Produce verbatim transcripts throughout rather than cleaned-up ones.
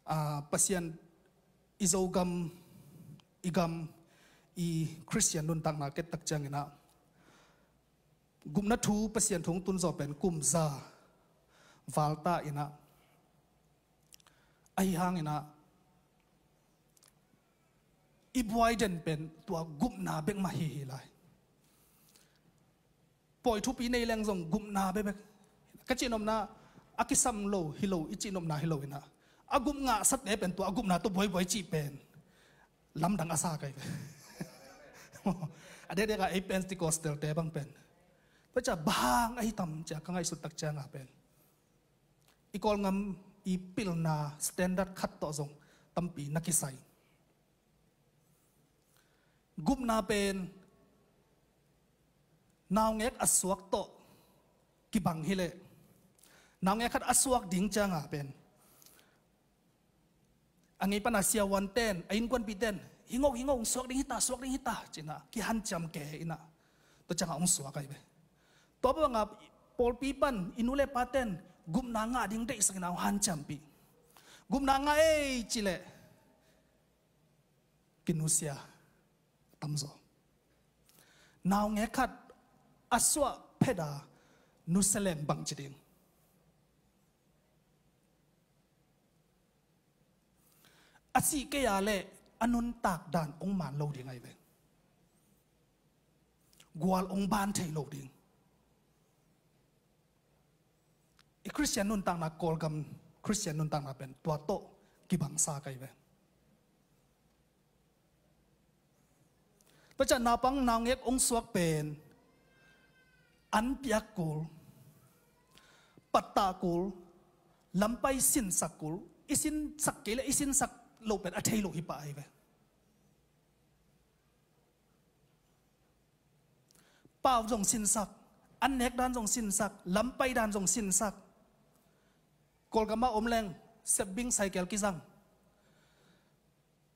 Aa, Pasian i Zogam, i gam, i Khristian nuntakna ket tak ciangin ah, gupna thu Pasian thu hong tun zawh pen kum za val ta in ah, ahi hangin ah, i buai den pen tua gupna bek mah hi hi lai. Pawi thupi nei leng zong gupna bekbek. Ka cihnopna, a kisam lo hi lo, i cihnopna hi lo in ah, a gup ngahsate pen tua a gupna tawh buaibuai cih pen lamdang a sa kai ve. A dekdek ah ei Pentecostal-te bang pen, tua ciah bang ahi tam ciah ka ngaihsut tak ciang ah pen, i Kawlgam i pilna standard khat tawh zong tampi na kisai. Gupna pen naungek a suak tawh kibang hi leh, naungek khat a suak ding ciang ah pen, a ngei pan a siavuanten, a innkuanpihten, "Hi ngok, hi ngok, hong suak ding hi ta, suak ding hi ta," ci-in ah kihanciam kei in ah, tua ciang ah hong suak ahi ve. Tua bang ah pawlpi pan i nu le paten gupna ngah ding deihsak in ah hong hanciampih. Gupna ngah ei ci leh kinusia a tamzaw. Naungek khat a suah phet a nusia leng bangci ding? A sih kei a leh a nuntak dan hong man lo ding ahi ve. Gual hong ban thei lo ding. I Khristian nuntakna, Kawlgam Khristian nuntakna pen tua tawh kibangsa kai ve. Tua ciah naupang naungek hong suak pen an piak kul, pattah kul, lampai sinsak kul, i sinsak kei leh i sinsak loh pen a thei lo hi pah ahi ve. Pau zong sinsak, an nek dan zong sinsak, lampai dan zong sinsak. Kawlgam ah om leng, sepbing cycle kizang.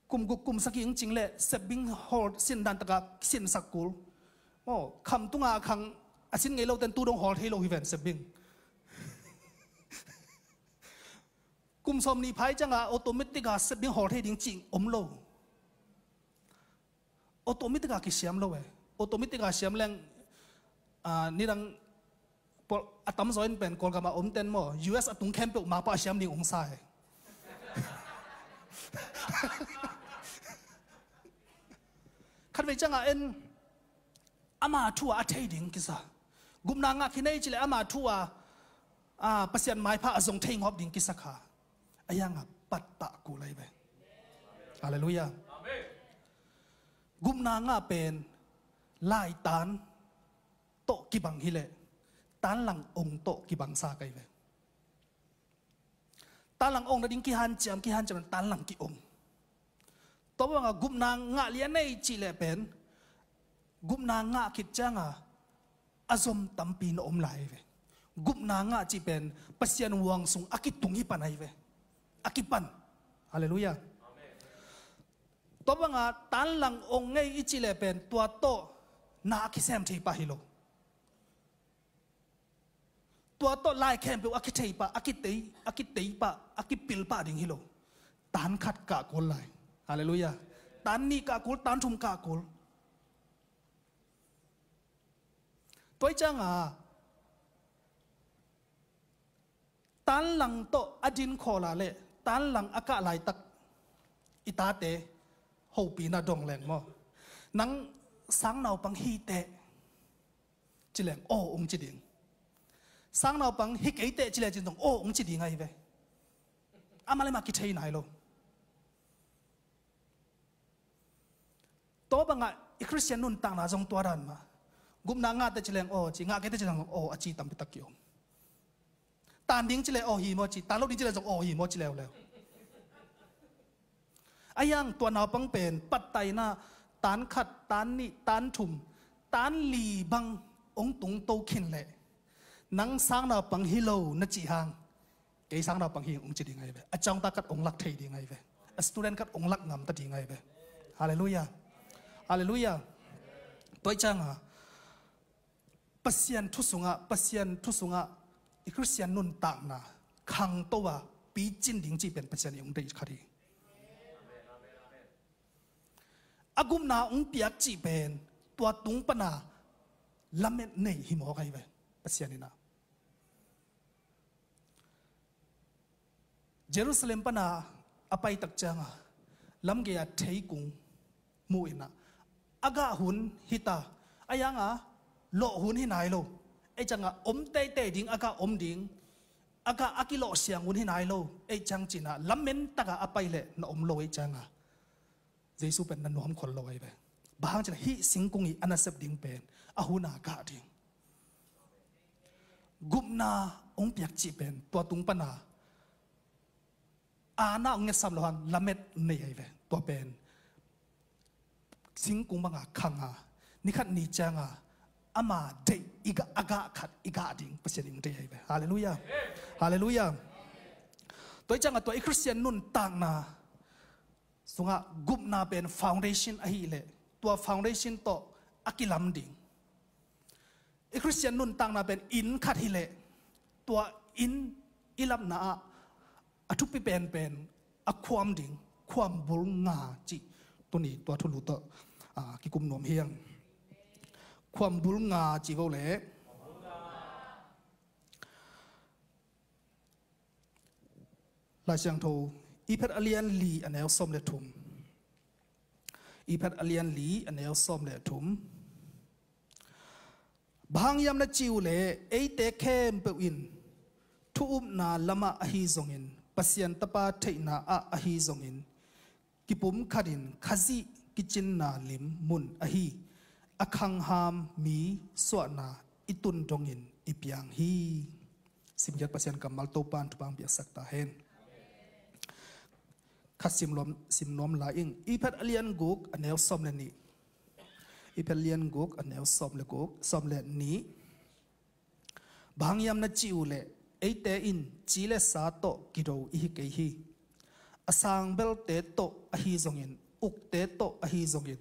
Kum guk kum sagih hong cing leh sepbing hawl sin dan tak a sinsak kul. Maw, kham tung a khang a sin ngei loten tu dong hawl thei lo hi ven sepbing. Kum sawmnih phai ciang a automatic a sepbing hawl thei ding cih om lo. Automatic a kisiam lo e. Automatic a siam leng, ah, nidang pawl a tamzaw in pen Kawlgam a omten maw, U S a tung khempeuh mapah a siam ding hong sa e. Khatvei ciang a en, ama thu a a thei ding kisa. Gupna ngah khin ei ci leh ama thu a, ah, Pasian maipha a zong thei ngawp ding kisa kha. Ahi hang a pattah kul ahi ve. Halleluiah. Gupna ngah pen laitan tawh kibang hi leh tanlang ong tawh kibangsa kai ve. Tanlang ong nading kihanciam, kihanciam tanlang ki-ong. Tua bang a gupna ngah lian ei cih leh pen, gupna ngah khit ciang a a zom tampi na om lai ve. Gupna ngah cih pen Pasian huang sung a kitung hi pan ahi ve. A kipan. Halleluiah. Tua bang a tanlang ong ngei i cih leh pen tua tawh na a kisem thei pah hi lo. Tua tawh lai khempeuh a kithei pah, a kitei, a kitei pah, a kipil pah ding hi lo. Tan khat kah kul lai. Halleluiah. Tan nih kah kul, tan thum kah kul. Tua ciang a tanlang tawh a din khawl a leh tanlang a kah laitak i tate hopih na dong leng maw, nang sang naupang hi teh ci leng aw ong ci ding. Sang naupang hi kei teh ci leng cin zong aw ong ci ding ahi ve. Amah le mah kithei nai lo. Tua bang a i Khristian nuntakna zong tua dan mah. Gupna ngah teh ci leng aw ci, ngah kei teh ci leng aw a ci tampi tak ki-om. Tan ding ci leng aw hi maw ci, tan lo ding ci leng zong aw hi maw ci leuleu. Ahi hang tua naupang pen pattaina tan khat, tan nih, tan thum, tan li bang ong tung to khin leh nang sang naupang hi lo na cih hang, kei sang naupang hi ong ci ding ahi ve. A ciangta khat ong lak thei ding ahi ve. A student khat ong lak ngam ta ding ahi ve. Halleluiah. Halleluiah. Tua ciang a Pasian thu sungah, Pasian thu sungah i Khristian nuntakna khangto a picin ding cih pen Pasian in hong deih khat hi. A gupna hong piak cih pen tua tung pana lamet nei hi mawk ahi ve. Pasian in ah Jerusalem pana a paitak cianga lamgei-a theikung mu inah a gah hun hita, a yanga lawh hun hi nai lo. Ei cianga om teitei ding, a gah om ding, a gah a kilawh siang hun hi nai lo. Ei ciang cinah lamen taka a pai leh na om lo ei cianga Jesu pen na nuam khol lo ahi ve. Bang hang cinah hih singkung i a nasep ding pen a huna gah ding. Gupna hong piak cih pen tua tung pana aana hong ngetsam lo hang lamet nei ahi ve. Tua pen singkung banga khanga nikhat ni cianga ama deih i gah, a gah khat i gah ding Pasian in deih ahi ve. Halleluiah. Halleluiah. Tua i cianga tua i Khristian nuntakna sungah gupna pen foundation ahileh tua foundation tawh a kilam ding. I Khristian nuntakna pen inn khat hileh tua inn i lapna ah a thupi penpen a khuam ding, khuam bul nga cih tuni tua thulu tawh, ah, kikum nuam hiang. Khuam bul nga cih vo leh Lai Siangtho, Iphet a lian li a neu sawm le thum. Iphet a lian li a neu sawm le thum. Bang hang hiam na cih uh leh eite khempeuh in thu upna lamah ahi zongin, Pasian Tapa theihna ah ahi zongin, kipum khatin Khazih kicinna lim mun ahi a khangham mi suahna i tun dongin i piang hi. Simkhiat Pasian kammal Topan thupha piaksak ta hen. Khat sim nuam, sim nuam lai ing. Iphet a lian guk a neu sawm le nih. Iphet a lian guk a neu sawm le guk, sawm le nih. Bang hang hiam na cih uh leh eite in ci le sa tawh kido i hi kei hi. A sang belte tawh ahi zongin, ukte tawh ahi zongin,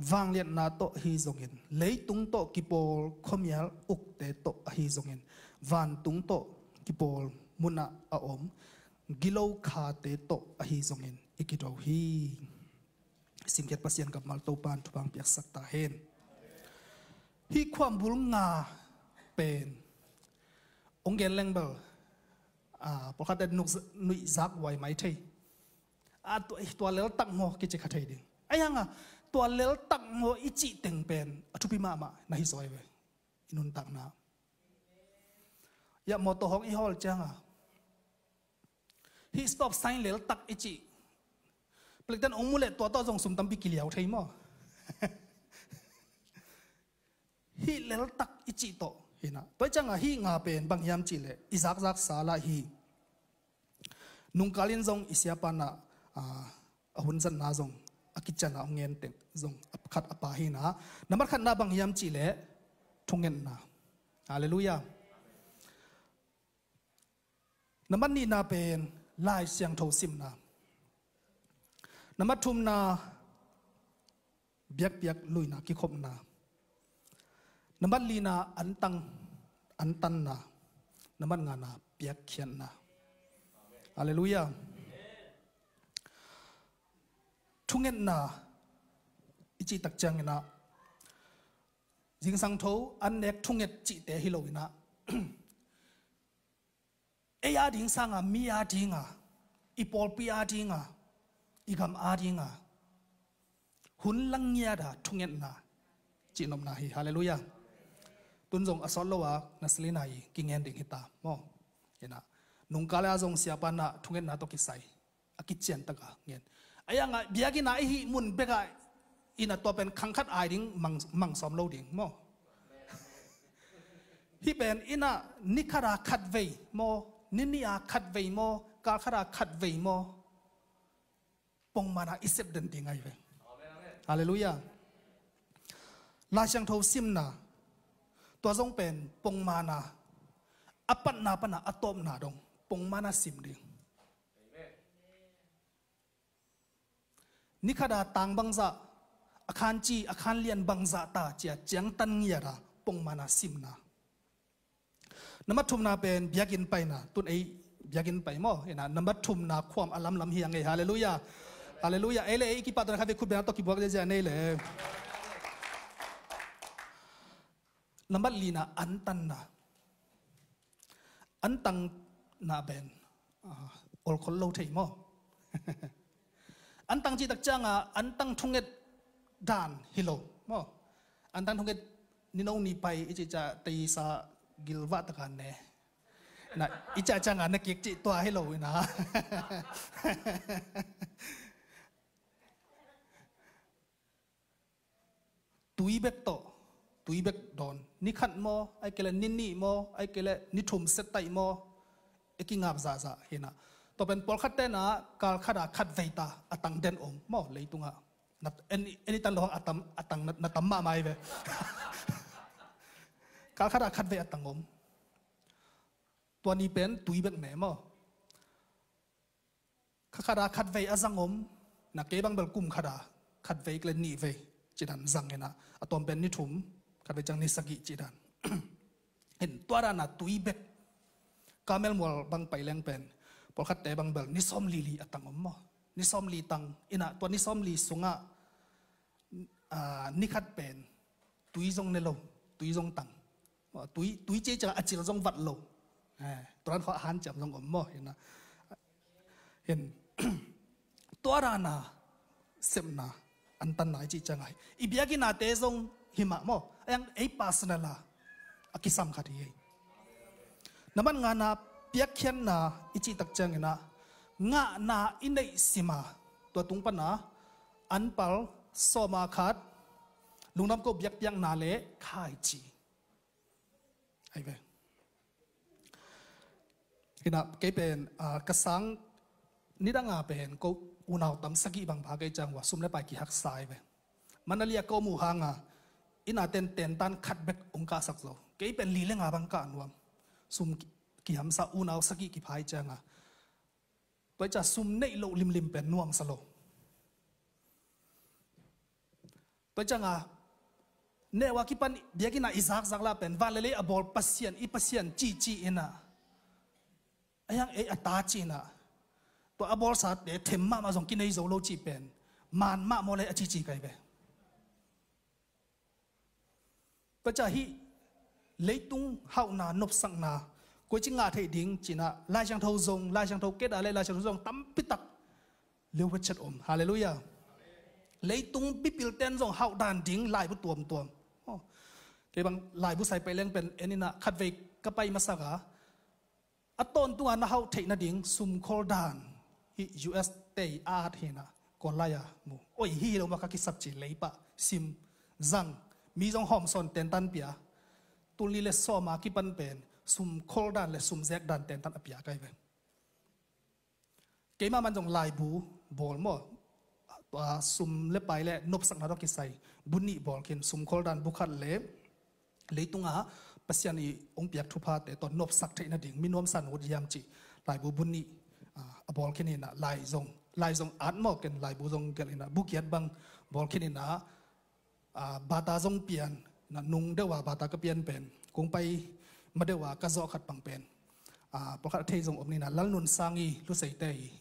vangliatna tawh ahi zongin, leitung tawh kipawl khuamial ukte tawh ahi zongin, vantung tawh kipawl munah a om gilo khate tawh ahi zongin i kido hi. Simkhiat Pasian kammal Topan thupha piaksak ta hen. Hih khuambul nga pen ong gen leng bel, ah, pawlkhatte nuihzak huai mai thei. Ah, tua, tua leltak maw kici kha thei ding. Ahi hanga tua leltak maw i cih teng pen a thupi mahmah na hi zaw hi ve. I nuntakna. Ia mawtaw hong i hawl cianga hih stop sign leltak i cih. Plate ten ong mu leh tua tawh zong sum tampi kiliau thei maw? Hih leltak i cih tawh hi na. Tua i cianga hih nga pen bang hiam cih leh i zakzak sa lah hi. Nungkal in zong i siapa na, ah, a hun zatna zong a kician a ong gen teng zong a khat a pa hi na. Nambat khatna bang hiam cih leh thungetna. Halleluiah. Nambat nihna pen Lai Siangtho simna. Nambat thumna biakpiak luina kikhopna. Nambat lina antang, antanna. Nambat ngana piakkhiatna. Halleluiah. Thungetna i cih tak ciangin ah zingsang tho an nek thunget cihte hi lo in ah ei a ding sanga mi a dinga, i pawlpi a dinga, i gam a dinga hun lang ngiata thungetna cihnopna hi. Halleluiah. Tun zong a sawt lo a na silina i kingen ding hita maw? Hi na. Nungkal a zong siapa na thungetna tawh kisai a kician taka ngen. Ahi hanga biakinn a i hih mun beka in a tua pen khang khat ai ding mang, mang sawm lo ding maw? Hih pen in a ni khat a khat vei maw, ni nih a khat vei maw, kal khat a khat vei maw? Pongmana i sep den ding ahi ve. Halleluiah. Lai Siangtho simna tua zong pen pongmana a patna pana a tawpna dong pongmana sim ding. Ni khat a tang bangzah, a khanci, a khanlian bangzah ta cia ciangtan ngiata pongmana simna. Nambat thumna pen biakinn paina, tun ei biakinn pai maw, ina nambat thumna khuam a lamlam hi a ngei. Halleluiah. Halleluiah. Ei le ei i kipahtawi khat vei khut bengna tawh kibuak ziahziah nei le. Nambat lina antanna. Antang na pen, ah, olkhol lo thei maw? Antang cihtak cianga antang thunget dan hi lo maw? Antang thunget nino ni pai i cih ciah teisa gilvah taka ne. Na i ciah cianga na kik cih tua hi lo ina. Tui bek tawh, tui bek dawn. Ni khat maw, ai kei le ni nih maw, ai kei le ni thum set taih maw, e kingap zahzah hina. Tua pen pawlkhat tena kal khata khat veita a tang den om maw, leitungah. Na, en, en i tan lo a tam, a tang na, na tam mahmah hi ve. Kal khata khat vei a tang om. Tua ni pen tui bek ne maw? Kha khata khat vei a zang om, na kei bang bel kum khata khat vei kile nih vei cidan zang ina, a tawm pen ni thum, khat vei ciang ni sagih cidan. Hin tua dana tui bek. Kamel mual bang pai leng pen pawlkhatte bang bel ni sawm li li a tang om maw? Ni sawm li tang ina, tua ni sawm li sungah, ah, ni khat pen tui zong ne lo, tui zong tang. Tui, tui cia ciang a cil zong vat lo. Eh, turan khawh a hanciam zong om maw hina. Hin tua dana sepna antanna i cih cianga hi. I biakinnate zong hi mah maw? A yang ei personal a a kisam khat hi. Nambat ngana piakkhiatna i cihtak ciangina ngahna i neih sima tua tung pana anpal sawma khat lungdam ko biakpiakna le khaici. Ai ve. Ina kei pen, ah, ka sang nidanga pen ko unau tam sagih bang ba kei ciang ua sum le pai kihaksa ai ve. Manali a ko mu hanga ina ten tentan khat bek ong kahsak zo. Kei pen li le nga bang kah nuam. Sum ki-, kihamsa unau sagih kiphai cianga. Tua i ca sum neih loh limlim pen nuamsa lo. Tua cianga neu a kipan biakinn a i zakzak lah pen van le lei a bawl Pasian, i Pasian cici ina. A yang ei a ta ci ina. Tua a bawlsate them mahmah zong kinei zo lo cih pen man mah maw le a cici kai ve. Tua ciah hih leitung hauhna nopsakna koici ngah theih ding cina Lai Siangtho zong, Lai Siangtho keda le Lai Siangtho zong tampitak leu vecet om. Halleluiah. Leitung bipilten zong hauh dan ding laibu tuamtuam. Oh. Kei bang laibu sai pai leng pen en ina khatvei ka pai masaka a tawntunga na hauh theih nading sumkhol dan hih U S tei a at hina Kawllai a mu. Oi, hih hi lo maka kisap ci leipah sim zang mi zong hawmsawn tentan pia. Tulni le sawma kipan pen sumkhol dan le sumzek dan tentan a pia kai ve. Keimah man zong laibu bawl maw? Tua sum le pai le nopsakna tawh kisai bu nih bawl khin, sumkhol dan bu khat le leitunga Pasian i ong piak thuphate tawh nopsak theih nading mi nuamsa ngut hiam cih laibu bu nih, ah, a bawl khin ina lai zong, lai zong at maw ken laibu zong gelh ina bu giat bang bawl khin ina, ah, bata zong pian, na nung deuh a bata ka pian pen kong pai ma deuh a ka zawh khat pang pen, ah, pawlkhat a thei zong om nina Lalnun Sang i Luseite i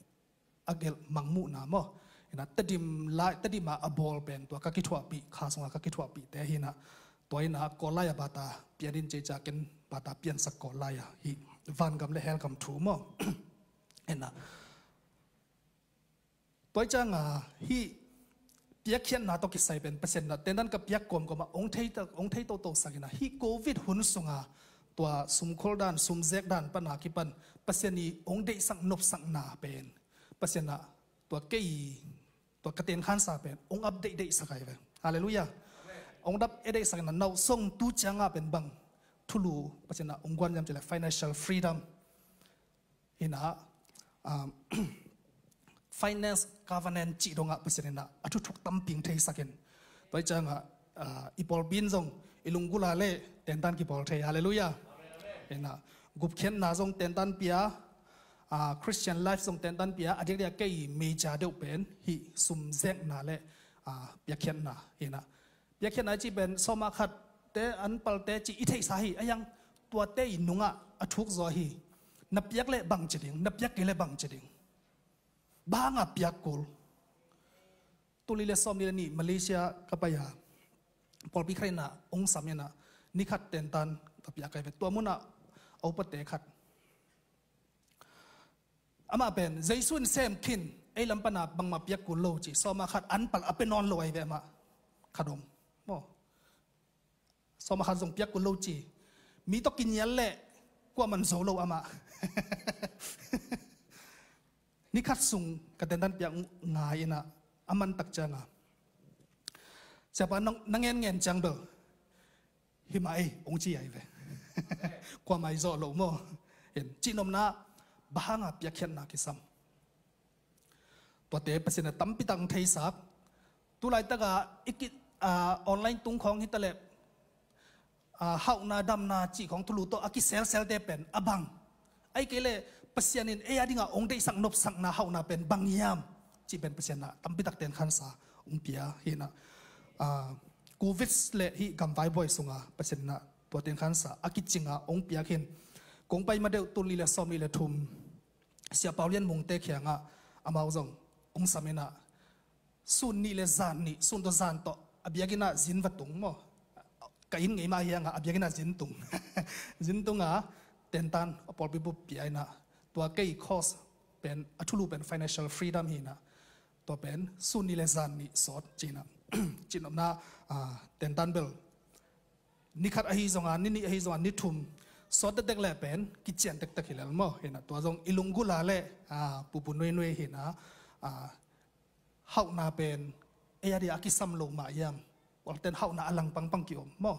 a gelh mangmuhna maw? Ina Tedim lai, Tedim a a bawl pen tua ka kithuahpih, kha sunga ka kithuahpihte hina. Tua ina Kawllai a bata pian in cei ca ken bata piansak Kawllai a hi. Vangam le helgam thu maw? Ina tua i cianga hih piakkhiatna tawh kisai pen Pasian na tendan ka piak kawmkawma ong thei ta, ong thei toto sakina hih Covid hun sunga tua sumkhol dan, sumzek dan pana kipan Pasian i ong deihsak nopsakna pen Pasian ah tua kei, tua ka tenkhansa pen ong update deihsak ai ve. Halleluiah. Ong dap e deihsak ina nauh song tu cianga pen bang thulu Pasian ah ong guan yam cile financial freedom. Ina, um, finance covenant cih dongah Pasian ina a thuthuk tamping theisakin. Tua i cianga, ah, i pawlpi in zong i lunggula le tentan kipawl thei. Halleluiah. Ina gupkhiatna zong tentan pia, ah, Christian life zong tentan pia, a diakdiak kei meija deuh pen hih sumzekna le, ah, piakkhiatna. Ina piakkhiatna i cih pen sawma khat te anpalte cih i theihsa hi, a yang tuate i nungah a thuk zaw hi. Na piak leh bang ci ding, na piak kei leh bang ci ding. Bang hanga piak kul. Tul nih leh sawm nih leh nih Malaysia ka pai a, pawlpi khat in ah ong sam in ah, ni khat tentan ka piak ai ve. Tua mun ah a upate khat, amah pen Jesu in sem khin, ei lam pan a bangmah piak kul lo ci, sawm a khat an pal a pia nawn lo ai ve amah. Khat om maw. Sawm a khat zong piak kul lo ci. Mi tawh kinial leh kuamah zo lo amah. Ni khat sung ka tentan piak ngai in ah, a man tak ciang a, siapa, na, na ngen ngen ciang bel hi mah ei, ong ci ai ve. Kuamah i zawh lo maw. Hin, cihnopna, bang hanga piakkhiatna kisam. Tuate Pasian in ah tampi tak ong theisak. Tulaitak a i ki, ah, online tung khawng hi ta leh, ah, hauhna damna cih khawng thulu tawh a kiselselte pen a bang, ahih kei leh Pasian in ei a ding a ong deihsak nopsakna hauhna pen bang hiam cih pen Pasian in ah tampi tak ten khansa ong pia hi in ah, ah, Covid leh hih gamvai buai sung a Pasian in ah tua ten khansa a kicing a ong piak hi in. Kong pai ma deuh, tul nih leh sawm nih leh thum, Sia Pau Lian Mungte kiang ah amau zong ong sam in ah, sun nih leh zan nih, sun tawh zan tawh a biakinn ah zin va tung maw. Ka inn ngei mah hi hang a, a biakinn ah zin tung. Zin tung a, tentan a pawlpi bup pia in ah, tua kei course pen, a thulu pen financial freedom hi in ah, tua pen sun nih leh zan nih sawt ci in ah, cihnopna, ah, tentan bel ni khat ahi zong a, ni nih ahi zong a, ni thum sawt tektek leh pen kician tektek hi lel maw. Hi in ah, tua zong i lunggulh a leh, ah, pupu nuinui hi in ah, ah, hauhna pen ei a ding a kisam lo mah hiam? Tua leh ten hauhna a langpang pang ki-om maw.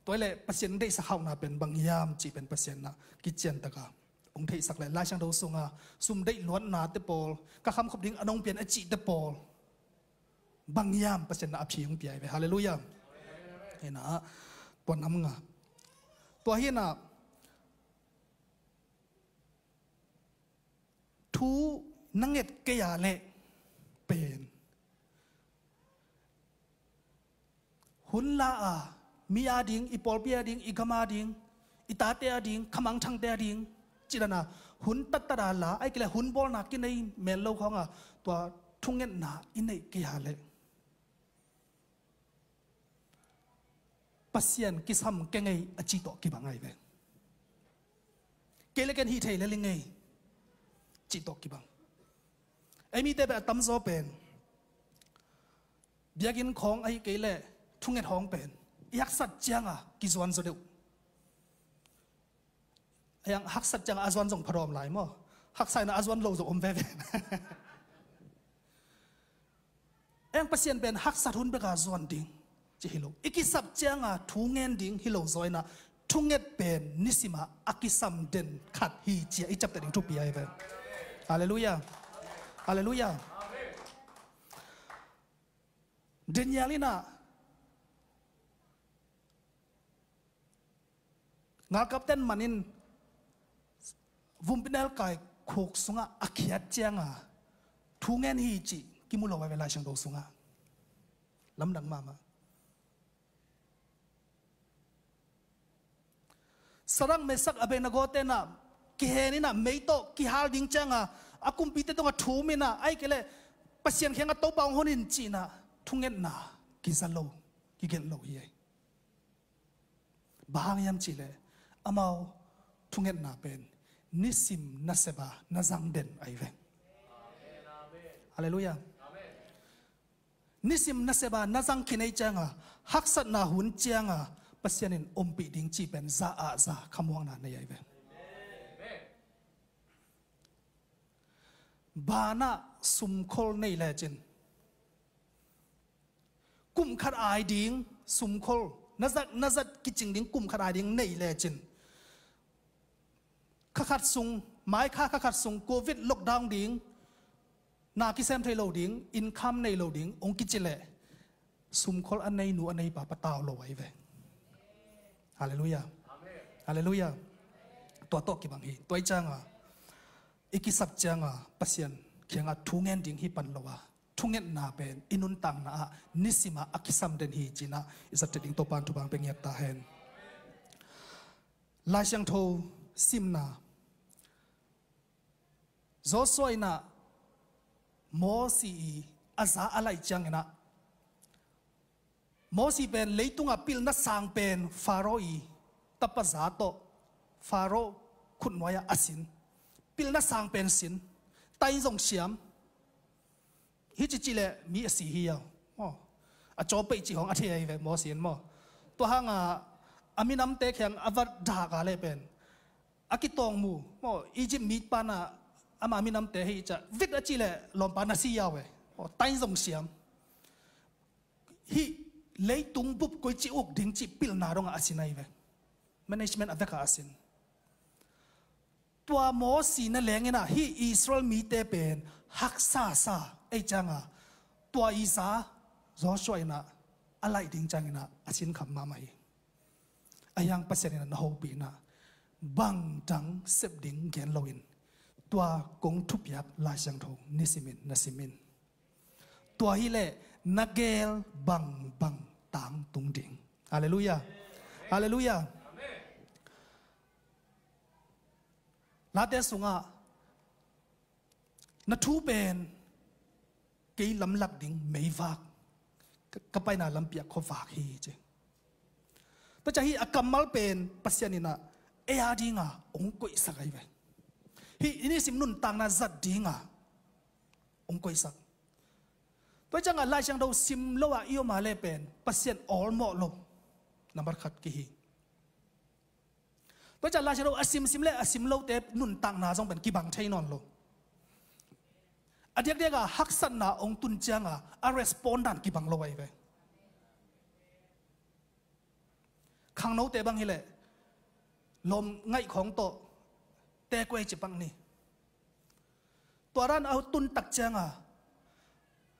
Tua leh Pasian deihsak hauhna pen bang hiam cih pen Pasian in ah kician tak a ong theihsak leh, Lai Siangtho sung a sum deih luatnate pawl, ka khamkhop ding a nong pian a cihte pawl, bang hiam Pasian in ah a phi ong pia ai ve. Halleluiah. Hi in ah, tua nam nga. Tua hi in ah, thu na nget kei a leh pen, hun la a, mi a ding, i pawlpi a ding, i gam a ding, i tate a ding, khamangthangte a ding ci dan a, hun tattat a la, ahih kei leh hun bawlna kinei mel lo khawng a, tua thungetna i neih kei a leh Pasian kisam keng ei a cih tawh kibang ai ve. Kei leh ken hih thei lel ing ei cih tawh kibang. Ei mite pen a tamzaw pen biakinn khawng ahih kei leh thunget hawng pen i haksat ciang a kizuan zaw deuh. Ei ang haksat ciang a zuan zong phadawm lai maw. Haksa in ah a zuan lo zong om veve. Ei ang Pasian pen haksat hun bek a zuan ding ci hi lo. I kisap ciang a thu ngen ding hi lo zaw in ah, thunget pen nisim a a kisam den khat hi ci a i ciapteh ding thupi ahi ve. Halleluiah. Halleluiah. Daniel in ah, ngalkapten man in vumpi nelkai khuk sungah a khiat ciang a thu ngen hi cih kimu lo ahi ve Lai Siangtho sungah. Lamdang mahmah. Sadrak, Mesak, Abednego te in ah kihen in ah mei tawh kihal ding ciang a, a kumpite tungah thum in ah, ahih kei leh Pasian kiangah Topa hong hon in ci in ah thungetna kiza lo, kigelh lo hi ei. Bang hang hiam cih leh amau thungetna pen nisim nasep a na zang den ahi ve. Halleluiah. Nisim nasep a na zang khin ei ciang a, haksatna hun ciang a Pasian in ompih ding cih pen za ah za khamuakna nei ahi ve. Banah sumkhol nei lecin, kum khat ai ding sumkhol, na zat, na zat kicing ding kum khat ai ding nei lecin, kha khat sung, mai kha kha khat sung Covid lockdown ding, na kisem thei lo ding, income nei lo ding hong kici leh, sumkhol a nei nu a nei pa patau lo ahi ve. Halleluiah. Halleluiah. Tua tawh kibang hi. Tua ih ciang a, i kisap ciang a Pasian kiangah thu ngen ding hi pan lo a, thungetna pen i nuntakna ah nisim a a kisam den hi ci-in ah i zat theih ding Topa'n thupha hong pia ngiat ta hen. Lai Siangtho simna, Joshua in ah Mosi i a za a laih ciangin ah, Mosi pen leitungah pilna sang pen Faro i tapa za tawh Faro khutnuai-ah a sin. Pilna sang pen sin, tain zong siam. Hih cici leh mi a si hi a. Maw, a caw peih cih hong a thei ahi ve Mosi in maw. Tua hangah a minamte khiang a va dak a leh pen a kitawng mu maw, Egypt mi pan ah ama minamte hi cah vit a cih leh lawmpa na si a ve. Maw, tain zong siam. Hih leitung bup koici uk ding cih pilna dongah a sin ahi ve. Management a vekah a sin. Tua Mosi na lengin ah hih Israel mite pen haksa sa ei ciangah, tua i za Joshua in ah a laih ding ciangin ah a sinkham mahmah hi. Ahi hang Pasian in ah na hopih in ah bangdang sep ding gen loin, tua kong thupiak Lai Siangtho nisimin na simin, tua hileh na geel bangbang tangtung ding. Halleluiah. Halleluiah. Late sungah na thu pen kei lamlak ding meivak, ka, ka paina lampi ah khuavak hi ci. Tua ciah hih a kammal pen Pasian in ah ei a dinga hong koihsak ahi ve. Hih i nisim nuntakna zat dinga hong koihsak. Tua ciangah Lai Siangtho sim lo ah i om a leh pen Pasian awlmawh lo nambat khat kihi. Tua ciah Lai Siangtho a simsim le a sim lote nuntakna zong pen kibang thei nawn lo. A diakdiakah haksatna hong tun ciangah a respond dan kibang lo ahi ve. Khangnote bang hileh lawm ngaih khawng tawh tekuei ci pak ni. Tua dan a tun tak ciangah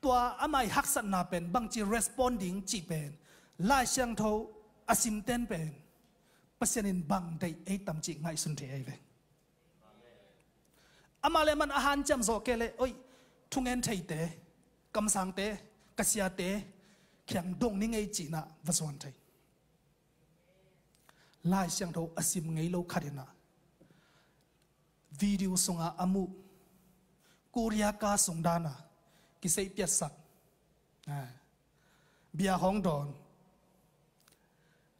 tua amah i haksatna pen bangci respond ding cih pen Lai Siangtho a simten pen Pasian in bang deih ei tam cih ngaihsun thei ahi ve. Amah le amah a hanciam zawh kei leh, oi, thungen theite, kamsangte, ka siate khiang dong ni ngei cih in ah va zuan thei. Lai Siangtho a sim ngei lo khat in ah video sungah a muh Korea ka sung dan a kiseih piatsak, a, bia hong dawn,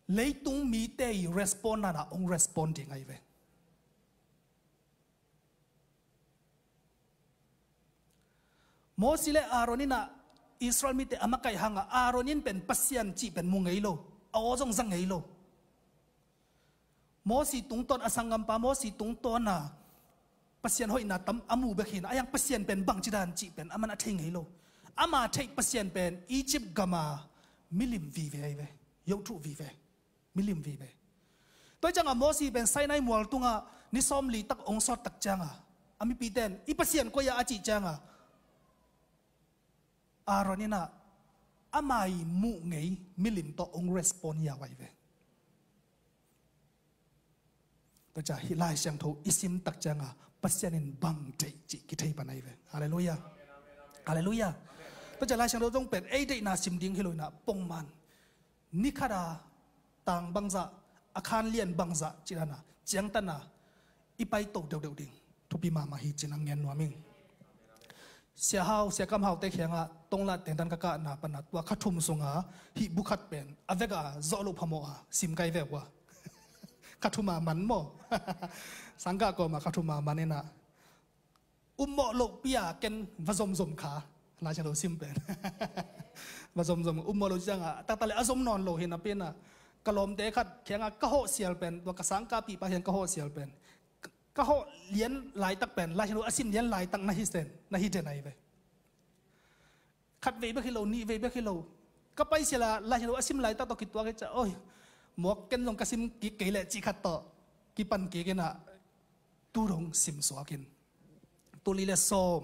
leitung mite i respond dan a hong respond ding ahi ve. Mosi le Aaron in ah Israel mite a makaih hangah Aaron in pen Pasian cih pen mu ngei lo, a aw zong za ngei lo. Mosi tungtawn, a sanggampa Mosi tungtawn a Pasian hoihna tam a mu bek hi in ah, ahi hang Pasian pen bangci dan cih pen aman a thei ngei lo. Ama theih Pasian pen Egypt gama milim vive ahi ve, yothuh vive, milim vive. Tua hi ciangah Mosi pen Sinai mual tungah ni sawmli tak hong sawt tak ciangah a mipite in, i Pasian koi ah, a cih ciangah Aaron in ah ama i muh ngei milim tawh hong respond hi a, vai ve. Tua ciah hih Lai Siangtho i sim tak ciangah Pasian in bang deih cih kithei pan ahi ve. Halleluiah. Halleluiah. Tua ciah Lai Siangtho zong pen ei deihna sim ding hi lo in ah, pongman ni khat a tang bangzah, a khan lian bangzah cih dan a ciangtan a i paito deuhdeuh ding thupi mahmah hi cih in hong gen nuam ing. Sia Hau, Sia Kam Haute kiangah tonglat tengtan ka kahna pan a tua kha thum sunga hih bu khat pen a vek a zawh loh phamawh a sim kai vek uh a. Kha thum a man maw? Sangkah kawm a kha thum a man in ah, ummawh lohpi a ken va zomzom kha, Lai Siangtho sim pen. Va zomzom, ummawh loh ciangah taktak le a zom nawn lo hi napi in ah, ka lawmte khat kiangah ka hawh sial pen, tua ka sangkahpihpa kiang ka hawh sial pen, ka hawh lian laitak pen Lai Siangtho a sim lian laitak na hi den, na hi den ahi ve. Khat vei bek hi lo, nih vei bek hi lo, ka paisial a Lai Siangtho a sim laitak tawh kituak hi ciah, oi, mawk, ken zong ka sim kik kei leh cih khat tawh kipan kik in ah, tu dong sim suak in. Tul nih le sawm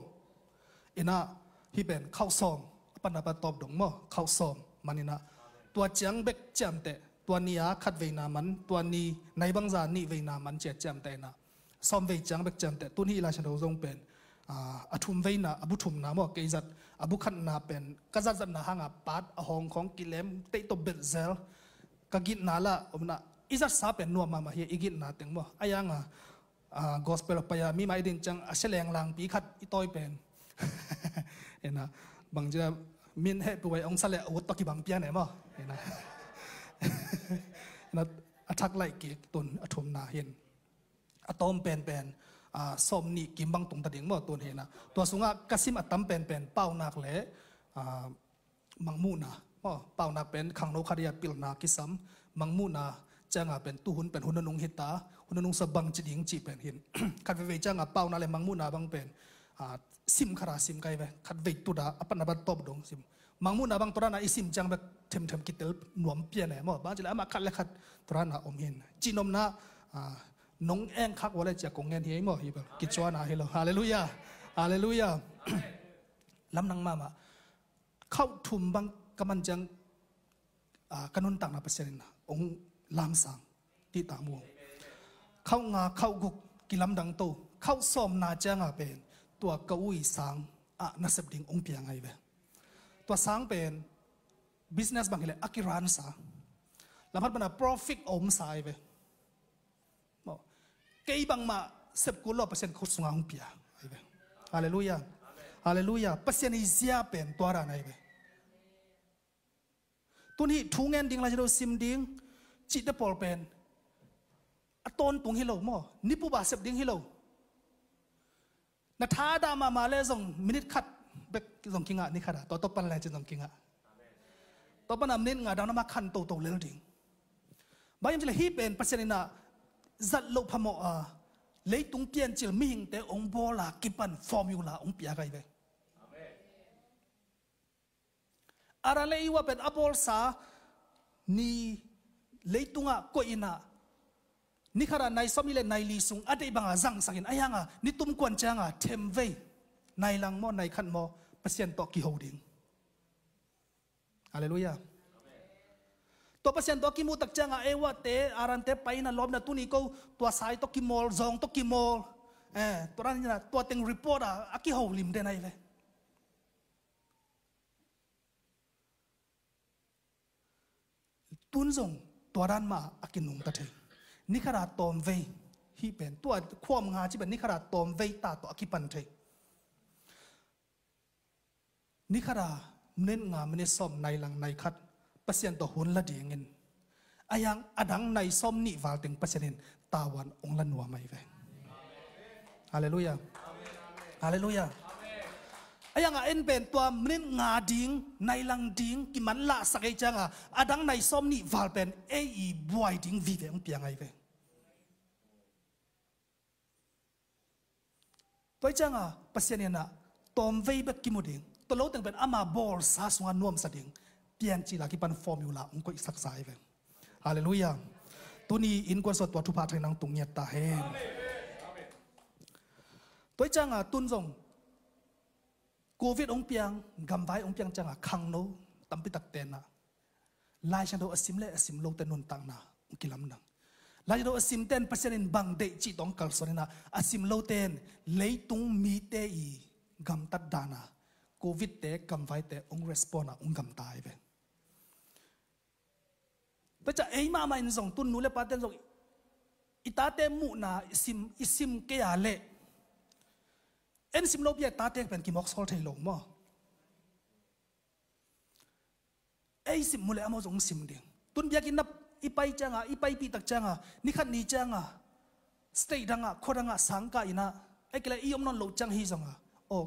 in ah, hih pen khauh sawm, a pan a pan tawp dong maw, khauh sawm man in ah, tua ciang bek ciamteh, tua ni a khat veina man, tua ni nai bangzah nih veina man ci a ciamteh in ah, sawm vei ciang bek ciamteh. Tun hih Lai Siangtho zong pen, a, a thum veina, a bu thumna maw, kei zat, a bu khatna pen ka zatzatna hangah pat a hawng khawng kilem teih tawh belh zel, ka gitna lah om in ah, i zatsa pen nuam mahmah hi, i gitna teng maw. Ahi hangah, ah, gospel a pai a, mi mai din ciang a sia lenglangpi khat i tawi pen. Ina, bang cia min hehpih uh a ong sa le a ut tawh kibang pian e maw. Ina. Ina, a thak laih kik tun a thumna hin. A tawm penpen, ah, sawm nih kim bang tung ta ding maw tun hi na. Tua sungah ka sim a tam penpen paunak le, ah, mangmuhna. Maw, paunak pen khangno khat a pilna kisam. Mangmuhna cianga pen tuhun pen hun nunung hita, hun nunung sa bang ci ding ci pen hin. Khat veivei cianga paunak le mangmuhna bang pen, ah, sim khata sim kai ve. Khat vei tuda a patna bat tawp dong sim. Mangmuhna bang tua dana i sim ciang bek themthem kitel nuam pian e maw. Bang ci le amah khat le khat tua dana om hin. Cinomna, ah, nong eng khak vua le cia kong ngen hi ei maw hi bel. Kicuana hi lo. Halleluiah. Halleluiah. Lamdang mahmah. Khauh thum bang ka man ciang, ah, ka nuntakna Pasian in ong lamsang. Tita mu. Khauh nga, khauh guk, kilamdang to. Khauh sawmna cianga pen. Tua ka ui sang, ah, nasep ding ong piang ai ve. Tua sang pen. Business bang hi le, a kiransa. Lamhat bana profit a omsa ai ve. Maw. Kei bangmah sep kul lo Pasian khut sunga hong pia. Ai ve. Halleluiah. Halleluiah. Pasian i zia pen tua dan ai ve. Tun hi thu ngen ding la hi lo sim ding. Cihte pawl pen. A tawntung hi lo maw. Nipuba sep ding hi lo. Na thadah mahmah le zong minit khat bek zong kingah ni khat a. Tua tua pan le cin zong kingah. Tua pan a minit nga dang nama khan toto lel ding. Bang hiam cile hih pen Pasian ina zat loh phamawh a leitung piancil mihingte ong bawl a kipan formula ong pia kai ve. Adam le Eva pen a bawlsa ni leitungah koih inah ni khatah nai sawmnih le nai li sung a deih banga zangsakin a hianga ni tumkuan cianga themvei nai lang maw nai khat maw Pasian tawh kiho ding. Halleluiah. Tua Pasian tawh a kimuhtak cianga Eva te Adam te paina lawmna tuni ko tua sai tawh kimawl zawng tawh kimawl. Eh, tua dan inah tua teng report a a kiho lim den ahi ve. Tun zong tua dan mah a kinungta thei. Ni khat a tawmvei hih pen tua khuam nga ci pen ni khat a tawmvei ta tawh a kipan thei. Ni khat a minit nga minit sawm nai lang nai khat Pasian tawh hun la dingin a hiang a dang nai sawm nih val teng Pasian in tavuan ong la nuam ahi ve. Halleluiah. Halleluiah. A hiang a en pen tua minit nga ding nai lang ding kiman lahsak ei cianga a dang nai sawm nih val pen ei i buai ding vive ong piang ahi ve. Tua hi cianga Pasian inah tawmvei bek kimu ding tua lo teng pen ama bawlsa sunga nuamsa ding piancil a kipan formula ong koihsaksa ahi ve. Halleluiah. Tuni innkuan sua tua thupha thang nang tung ngiat ta hen. Tua hi cianga tun zong covid ong piang gamvai ong piang cianga khangno tampitak tenah Lai Siangtho a sim le a sim lote nuntakna ong kilamdang. Lai Siangtho a simten Pasian in bang deih cih tawh ong kalsuan inah a sim loten leitung mite i gamtat dana covid te gamvaite ong respond a ong gamta ahi ve. Tua ciah ei mahmah in zong tun nu le paten zong i tate muhna i sim, i sim kei a leh en sim lopi a tate pen kimawksawl thei lo maw? Ei sim mu le amau zong sim ding. Tun biakinn na i pai cianga i paipih tak cianga ni khat ni cianga state dangah khua dangah sangkah inah ai kile i om nawn loh ciang hi zonga aw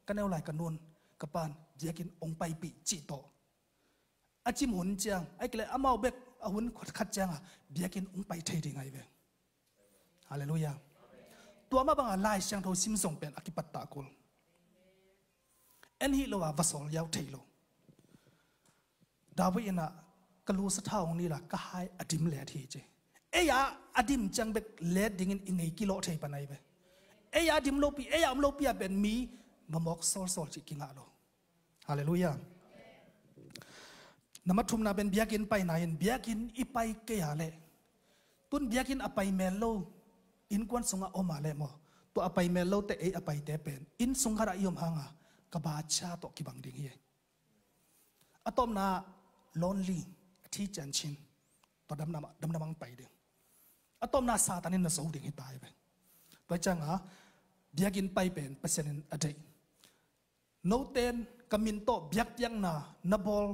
ka neu lai ka nun ka pan biakinn ong paipih cih tawh a cim hun ciang ai kile amau bek a hun khat cianga biakinn ong pai thei ding ahi ve. Halleluiah. Tua mah banga Lai Siangtho sim zong pen a kipattah kul. En hih lo a va sawl yau thei lo. David inah ka lu sathau hong nila ka hai a dim let hi ci. Ei a a dim ciang bek let dingin i ngei kilawh thei pan ahi ve. Ei a dim lopi ei a om lopi a pen mi mamawk sawlsawl cih kingah lo. Halleluiah. Nama thumna pen biakinn paina in biakinn i pai kei a leh tun biakinn a pai mel lo innkuan sungah om a leh maw tua a pai mel lote ei a paite pen inn sung khatah i om hanga ka bacia tawh kibang ding hi. A tawpna lonely a thi ciancin tua damdam damdam ang pai ding. A tawpna Satan in na zo ding hi ta hi ve. Tua ciangah biakinn pai pen Pasian in a deih. Noten ka min tawh biakpiakna na bawl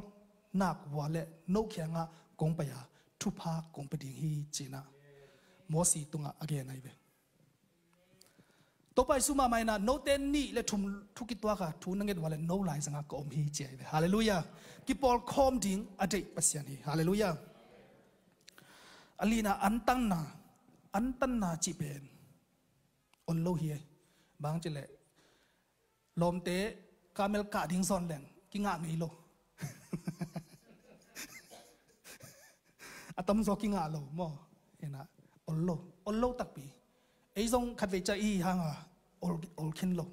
nak uh leh no kiangah kong pai a thupha kong pia ding hi, ci-in ah Mosi tungah a gen ahi ve. Topa Jesu mahmah in ah note nih le thum thu kituak a thu na nget uh leh no laizangah ka om hi, ci ahi ve. Halleluiah. Kipawlkhawm ding a deih Pasian hi. Halleluiah. A lina, antanna, antanna cih pen ol lo hi. Bang ci leh lawmte kamel kah ding zawn leng kingah ngei lo. A tamzaw kingah lo maw? Hi-in ah ol lo, ol lo takpi. Ei zong khatvei ciang i hih hangah ol, ol khin lo.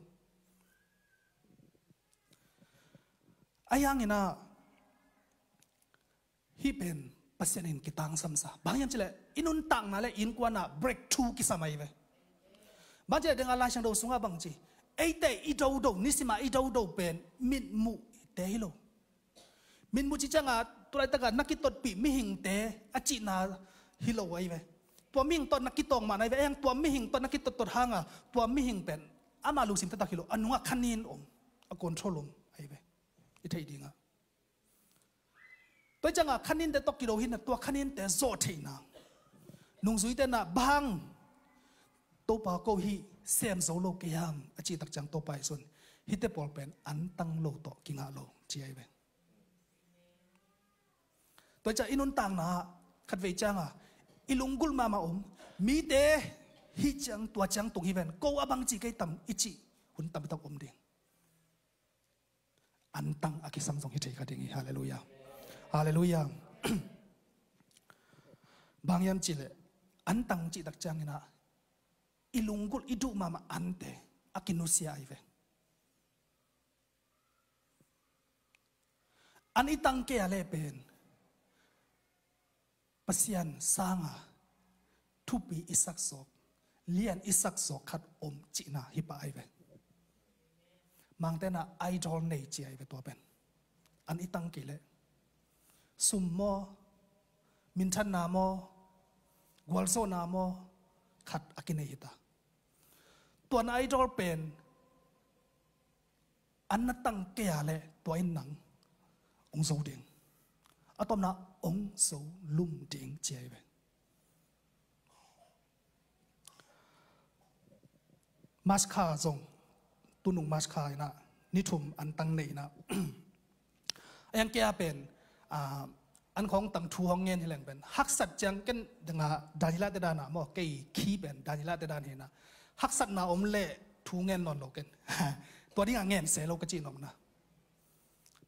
Ahi hangin ah hih pen Pasian in kitangsamsa. Bang hiam ci leh i nuntakna le innkuan ah breakthrough kisam ahi ve. Bang ci leh dengah Lai Siangtho sungah bang ci, eite i dodo, nisimah i dodo pen mitmuhte hi lo. Mitmuh cih ciangah tu laitakah na kitotpih mihingte a cihna hi lo ahi ve. Tua mihing tawh na kitawng mah na hi ve. Ahi hang tua mihing tawh na kitottot hangah tua mihing pen ama lungsim taktak hi lo, a nungah khanin om, a control om ahi ve. I theih dingah Tua ciangah khaninte tawh kido hi-in ah tua khaninte zawh theihna, nungzuite in ah bang Topa ko hih sem zo lo kei hiam a cih tak ciang Topa Jesu in hihte pawl pen antang lo tawh kingah lo ci ahi ve. Tua ciang i nuntakna ah khatvei ciangah i lunggulh mahmah om, mite hih ciang tua ciang tung hi ven, ko a bang ci kei tam i cih hun tampi tak om ding. Antang a kisam zong hi thei kha ding hi. Halleluiah. Halleluiah. Bang hiam ci leh antang cih tak ciangin ah i lunggulh i duh mahmah ante a kinusia ahi ve. An i tang kei a leh pen Pasian sanga thupi i sak zawk, lian i sak zawk khat om cihna hi pah ahi ve. Mangte in ah idol nei ci ahi ve tua pen. An i tang kei leh sum maw, minthanna maw, gualzawhna maw, khat a kinei hi ta. Tua na idol pen an na tang kei a leh tua in nang ong zo ding. A tawpna ong zo lum ding ci ahi ve. March kha zong, tunung March kha in ah ni thum antang nei in ah. A yang kei a pen, ah, an khawng tang thu hong ngen hi leng pen haksat ciang ken danga Daniela te dan a maw, kei khi pen Daniela te dan hi in ah, haksatna om leh thu ngen nawn lo ken. Tua dingah ngen se lo ka cih nopna.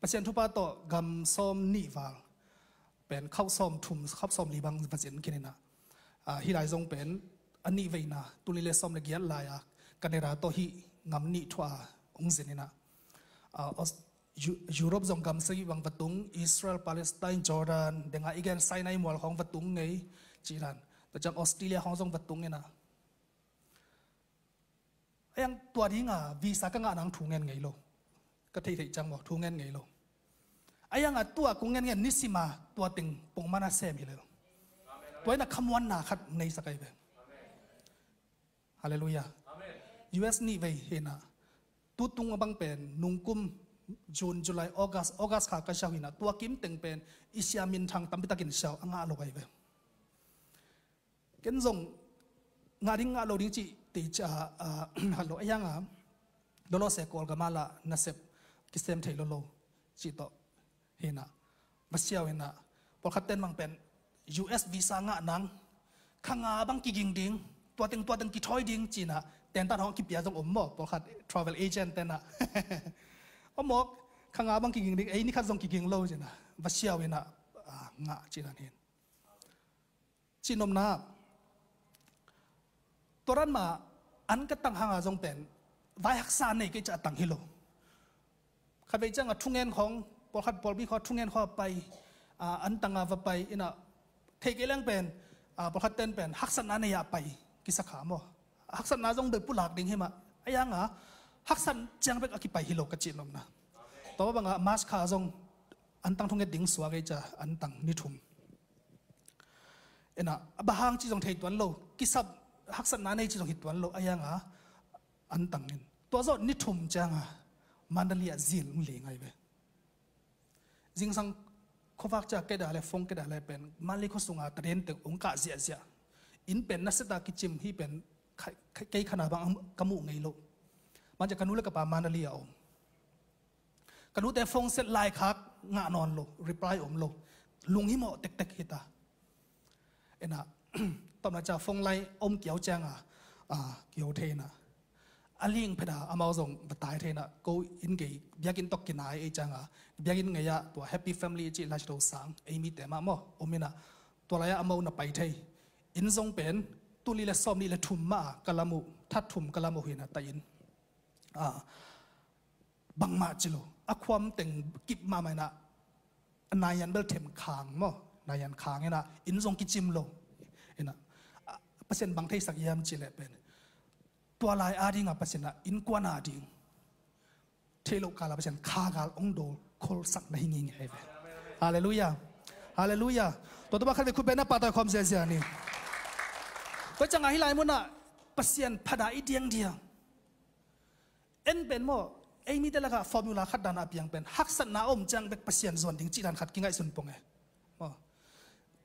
Pasian thupha tawh gam sawm nih val pen khauh sawm thum, khauh sawm li bang va zin khin in ah, ah, hih lai zong pen a nih veina, tul nih le sawm le giat lai-a Canada tawh hih ngam nih thu-a hong zin in ah, ah, Aus-, Eu-, Europe zong gam sagih bang va tung, Israel, Palestine, Jordan, dengah i gen Sinai mual khawng va tung ngei cih dan. Tua ciang Australia khawng zong va tung in ah. A yang tua dinga visa ka ngah nang thu ngen ngei lo. Ka theihtheih ciang maw, thu ngen ngei lo. A yang a tua kong ngen ngen nisima tua teng pongmana sem hi lo. Tua in ah khamuanna khat nei sak ahi ve. Halleluiah. U S nih vei hi in ah, tutung a bang pen nungkum June, July, August, August kha ka siau hi in ah, tua kim teng pen i sia minthang tampi takin siau a ngah lo ahi ve. Ken zong ngah ding ngah lo ding cih tei ciah a, a, hat lo a, a yang a lawlawse Kawlgam ah lah nasep kisem thei lo lo cih tawh hi in ah, va siau hi in ah, pawlkhat ten bang pen U S visa ngah nang kha nga bang kiging ding, tua teng tua teng kithawi ding ci in ah, tentan hong kipia zong om maw, pawlkhat travel agent ten ah. Om mawk, kha nga bang kiging ding, ei ni khat zong kiging lo ci in ah, va siau hi in ah, a, ngah ci in ah hin. Cih nopna, tua dan mah an ka tang hanga zong pen vai haksa nei kei ciah a tang hi lo. Khatvei ciang a thungen khawng, pawlkhat pawlpi khawng a thungen khawng a pai, a, an tang a va pai in ah, thei kei leng pen, a, pawlkhat ten pen haksatna nei a pai kisa kha maw. Haksatna zong bel pulak ding hi mah. A yang a haksat ciang bek a kipai hi lo ka cih nopna. Tua bang a March kha zong an tang thungen ding suak ei ciah an tang ni thum. In ah, a bang hang cih zong thei tuan lo. Kisap haksatna nei ci zong hi tuan lo, a hianga an tang in. Tua zawh ni thum cianga Mandalay ah zil ung ling ai ve. Zingsang khuavak cia keda le fong keda le pen Mandalay khua sunga tadente ung kah ziahziah. Inn pen na seta kicim hi pen kei khana bang ka muh ngei lo. Manca ka nu le ka pa Mandalay a om. Ka nute phone set laikhak ngah nawn lo, reply om lo. Lunghimawh tektek hita. Ena, tawmna ca phone lai om kiau cianga, a, kiau theina. A ling pheta amau zong batai theina. Ko inn gei, biakinn tok kinai ei cianga. Biakinn ngei ah, tua Happy Family ci lai to sang, ei mite mah maw, om ina. Tua lai ah amau na pai thei. Inn zong pen, tuli le sawm nih le thum mah, ka lam uh, that thum ka lam uh hina ta inn. A, bangmah ci lo. A khuam teng kip mahmah ina, a naian bel them khang maw, naian khang ina, inn zong kicim lo. Ina, a, Pasian bang theisak hiam ci le pen. Tua lai a dinga Pasian a innkuan a ding. Thei lo kala Pasian khagal ong dol kholsak na hi ngingei ve. Halleluiah. Halleluiah. Tua tua ba khat ve khut bena pa ta khawm ziazia ni. Tua cianga hi lai muna Pasian phada i diangdiang. En pen maw, ei mite lakah formula khat dan a piang pen, haksatna om ciang bek Pasian zuan ding cih dan khat kingaihsun pong e. Maw.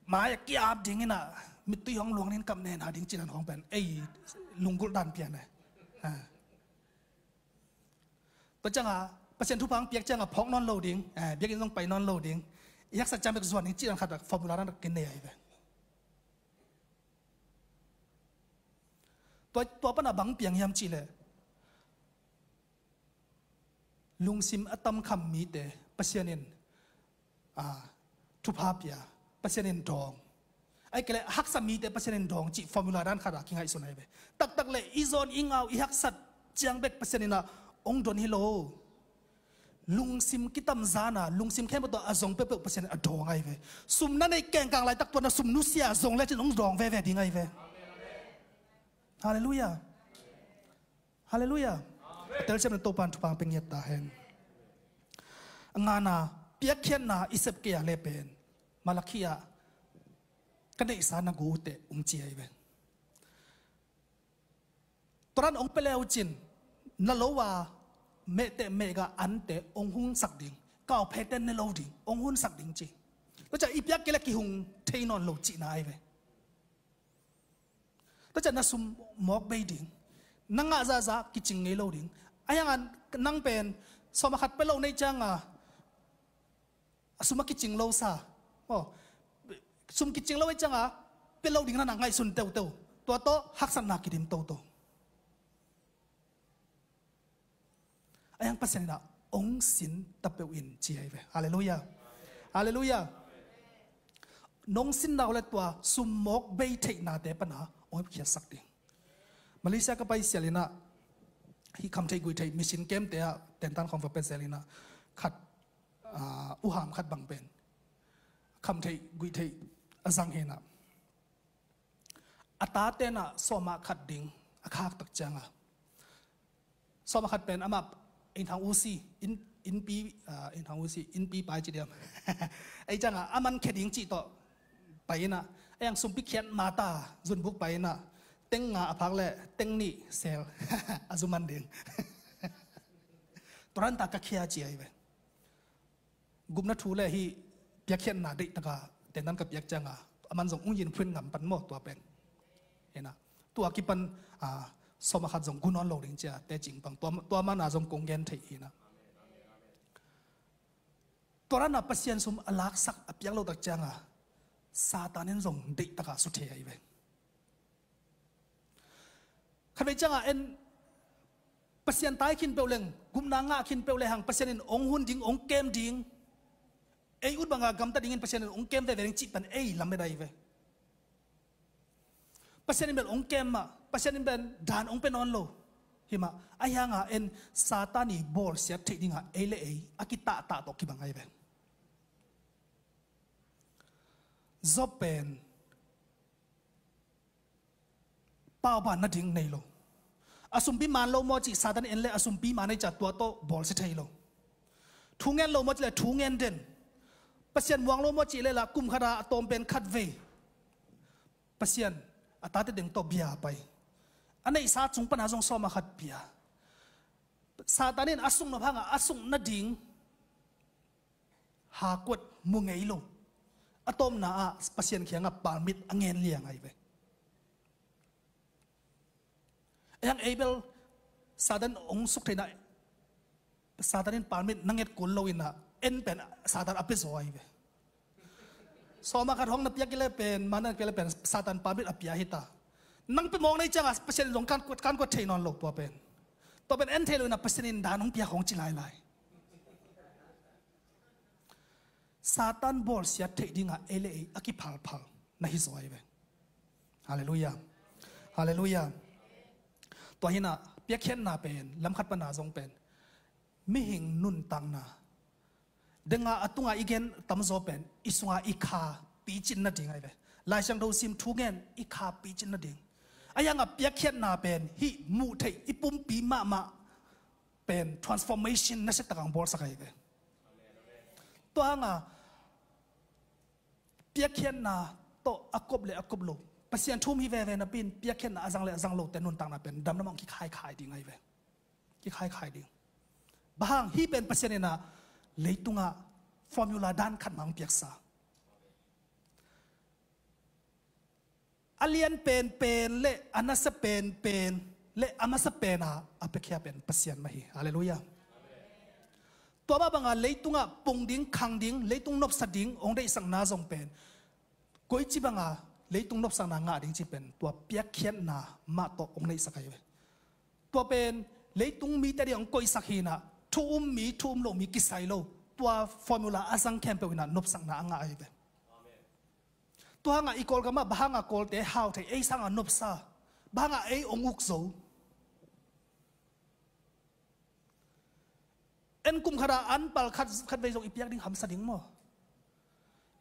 Mai a kiap ding ina, mittui hong luang nin kap nena ding cih dan hong pen, ei lunggulh dan pian e. Ha. Tua cianga, Pasian thupha hong piak cianga phawk nawn lo ding, eh, biakinn zong pai nawn lo ding. I haksat ciang bek zuan ding cih dan khat formula dan kinei ai ve. Tua, tua pana bang piang hiam cih leh. Lungsim a tamkham mite, Pasian in, a, thupha pia, Pasian in dawng. Ai kele haksa mite, Pasian in dawng cih formula dan khat a kingaihsun ai ve. Taktak le i zawn i ngau i haksat ciang bek Pasian in a ong don hi lo. Lungsim kitamzana, lungsim khempeuh tawh a zong peuhpeuh Pasian in a dawng ai ve. Sum na neih kengkang laitak tua na sum nusia zong lecin ong dawng veve ding ai ve. Halleluiah. Halleluiah. Telsiam na Topan thupang peng ngiat ta hen. Ngana, piakkhiatna i sep kei a le pen. Malakhi ah ka neihsa na gu teh ung ci ai ve. Toran ong pia leu cin, na lo a mehteh mehga ante ong hunsak ding, kau pheten ne lo ding, ong hunsak ding ci. Tua cia i piak kei le kihung thei nawn lo cihna ai ve. Tua cia na sum mawk bei ding, na ngah zahzah kicing ngei lo ding. A hiangan nang pen sawm a khat pia lo nei cianga, a sum a kicing lo sa. Aw, sum kicing lo ei cianga pia lo ding na na ngaihsun teuteu. Tua tawh haksatna kidim toto. A hiang Pasian ina ong sin tapeuh in ci ai ve. Halleluiah. Halleluiah. Nong sinna uh le tua sum mawk bei theihnate pana ong khiatsak ding. Malaysia ka pai sial ina hih khamtheih guihtheih mission camp te ah tentan khawng va pia sial ina khat, ah, uham khat bang pen khamtheih guihtheih a zang hena. A ta tena sawma khat ding a khak tak cianga. Sawma khat pen amah inthang usi, in, inpi, ah, inthang usi, inpi pai ci diam. Ei cianga, aman khe ding ci tawh pai ina. Ei ang sumpi khiat mata, zunbuk pai ina. Teng nga a phak le, teng nih sel. A zuman ding. Toranta ka khia ci ai ve. Gupna thu le hih piakkhiatna deihtaka tentan ka piak cianga aman zong ung yin phun ngam pan maw tua pen. Hena, tua kipan, ah, sawma khat zong gu nawn lo ding cia tecing pang tua, tua mana zong kong gen thei hena. Tua rana Pasian sum a laksak a piak lo tak cianga Satan in zong deihtaka su thei ai ve. Khatvei cianga en Pasian tai khin peuh leng, gupna ngah khin peuh lehang Pasian in ong hun ding, ong kem ding. Ei ut banga gamta dingin Pasian in ong kem veve ding cih pan ei lam bedai ve. Pasian in bel ong kem mah, Pasian in bel dan ong pe nawn lo. Himah, a hianga en Satan i bawlsiat theih dinga ei le ei a kitahtah tawh kibang ai ve. Job pen pauban nading nei lo. A sumpi man lo maw cih Satan en le a sumpi man ei ca tua tawh bawlsia thei lo. Thu ngen lo maw cih le thu ngen den. Pasian muang lo maw cih le la kum khata a tawm pen khat vei. Pasian A tate deng tawh bia pai. A neihsa cung pana zong sawm a khat pia. Satan in a suknop hangah a suk nading hakuat mu ngei lo. A tawpna ah Pasian kiangah palmit a ngen liang ahi ve. Ei hang ei bel Satan hong suk theihna, Satan in palmit na nget kul lo inah en pen Satan a pia zaw ahi ve. Sawm a khat hong na piak i le pen, mana na piak le pen Satan palmit a pia hi ta. Nang pia mawk na hi ciangah Pasian in zong kan kuat, kan kuat thei nawn lo tua pen. Tua pen en thei lo inah Pasian in dan hong piak hong ci lailai. Satan bawlsiat theih dingah ei le ei a kiphalphal na hi zaw ahi ve. Halleluiah. Halleluiah. Tua hinah piakkhiatna pen lamkhat pana zong pen mihing nuntakna denga a tunga i gen tamzaw pen i sunga i kha picin nading ahi ve. Lai Siangtho sim thu ngen i kha picin nading. A yangah piakkhiatna pen hih muh theih i pumpi mahmah pen transformation na siatakang bawlsak ahi ve. Tua hanga piakkhiatna tawh a kop le a kop lo, Pasian thu um hi veve napi in piakkhiatna a zang le a zang lote nuntakna pen damdam hong kikhaikhai ding ahi ve. Kikhaikhai ding. Bang hang hih pen Pasian inah leitungah formula dan khat mah hong piaksa. A lian penpen le a nasa penpen le a masa pena a piakhia pen Pasian mah hi. Halleluiah. Tua mah banga leitungah pung ding, khang ding, leitung nopsa ding hong deihsakna zong pen koici banga leitung nopsakna ngah ding ci pen tua piakkhiatna mah tawh hong neihsak ahi ve. Tua pen leitung mite ding hong koihsak hinah thu um mi, thu um lo mi kisai lo. Tua formula a zang khempeuh inah nopsakna a ngah ahi ve. Tua hangah i Kawlgamah bang hangah Kawlte hau thei, ei sangah nopsa, bang hangah ei hong uk zo? En kum khata an pal khat, khat vei zong i piak ding hamsa ding maw?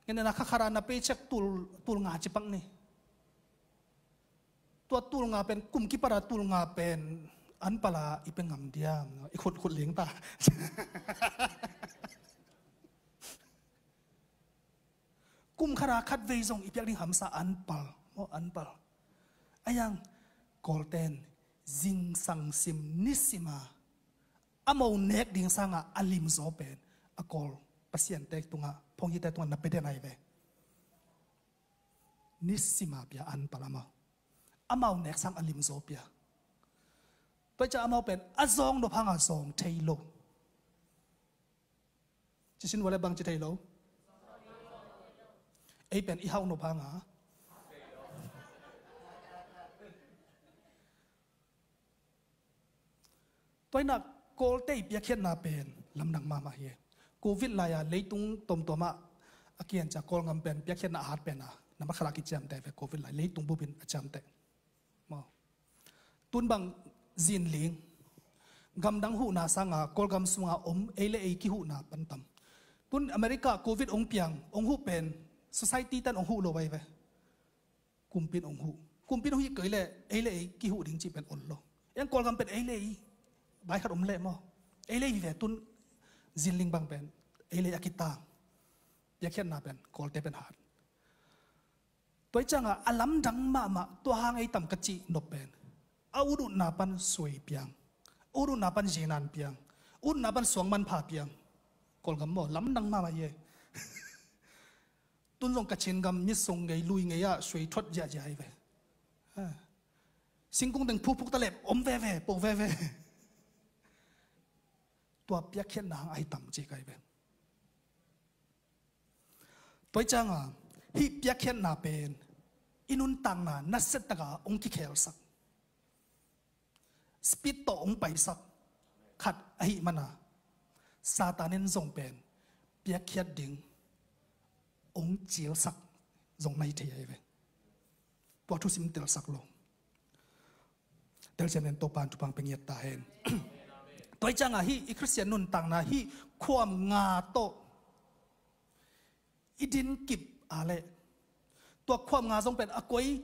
Ngenena kha khata na paycheck tul, tul nga cipak ni. Tua tul nga pen kum kipata tul nga pen an pala i pe ngam diam? I khut khut ling ta. Kum khata khat vei zong i piak ding hamsa an pal maw, an pal. A yang Kawlten zingsang sim nisima a mo nek ding sangah a limzaw pen a Kawl pasiante tungah, phonghite tungah na pia den ahi ve. Nisima pia an pal amau. Amau nek sang a limzaw pia. Tua i ca amau pen a zawng nop hanga zawng thei lo. Cisin vale bang ci thei lo. Ei pen i hauh nop hanga. Tua inah Kawlte i piakkhiatna pen lamdang mahmah hi. Covid lai-a leitung tuamtuamah a kian cia Kawlgam pen piakkhiatna a hat pena nambat khat a kiciamteh ve. Covid lai leitung bupin a ciamteh. Maw. Tun bang zinling gamdang huhna sanga Kawlgam sunga om ei le ei kihuhna pan tam. Tun America Covid ong piang, ong huh pen society tan ong huh lo vai ve. Kumpin ong huh. Kumpin ong hih kei le ei le ei kihuh ding cih pen ol lo. Eng Kawlgam pen ei le ei vai khat om le maw. Ei le ei vive tun zinling bang pen ei le ei a kitang. Piakkhiatna pen Kawlte pen hat. Tua i ciangah a lamdang mahmah tua hang ei tam ka cih nop pen a ut utna pan suai piang, a ut utna pan zinan piang, a ut utna pan suang manpha piang. Kawlgam maw lamdang mahmah hi. Tun zong Kachin gam mitsong ngei lui ngei ah suai thot ziahziah hi ve. Singkung teng phukphuk talep om veve, po veve. Tua piakkhiatna hang ahi tam cih ka hi ve. Tua i cianga hih piakkhiatna pen i nuntakna nasiataka ong kikhelsak, speed tawh ong paisak khat ahih mana Satan in zong pen piakkhiat ding ong cilsak zong na hi thei ahi ve. Tua thusim telsak lo. Telsiam nen Topan thupang pe ngiat ta hen. Tua i cianga hih i Khristian nuntakna hih khuam nga tawh i din kip a leh tua khuam nga zong pen a koi